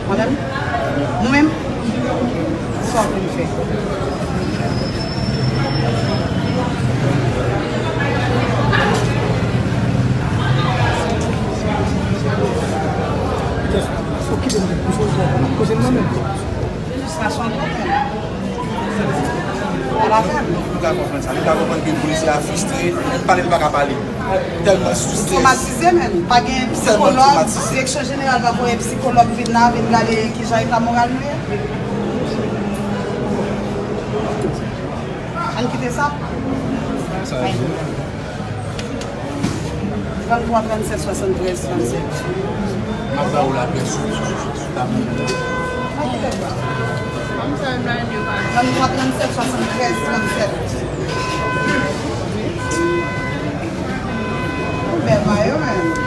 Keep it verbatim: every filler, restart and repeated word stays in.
Mwen menm? Nou menm? Sa w vin fè? Koze m nan menm. Sa son pwoblèm. Al avè m. Nou ka konprann sa. Nou ka konprann ke polisye a fristre, li pale, li pa ka pale. Tèlman sou stres. Twomatize menm. Pa gen psikològ. Direksyon jeneral pa voye psikològ vin la, vin gade kijan eta moral nou ye. Ann kite sa. Trannntwa, trannsèt, swasanntrèz, trannsèt. M ap ba ou lapè sou, sou, sou, sou tab mwen. Trannntwa, trannsèt, swasanntrèz, trannsèt. Ou bèl mayo menm.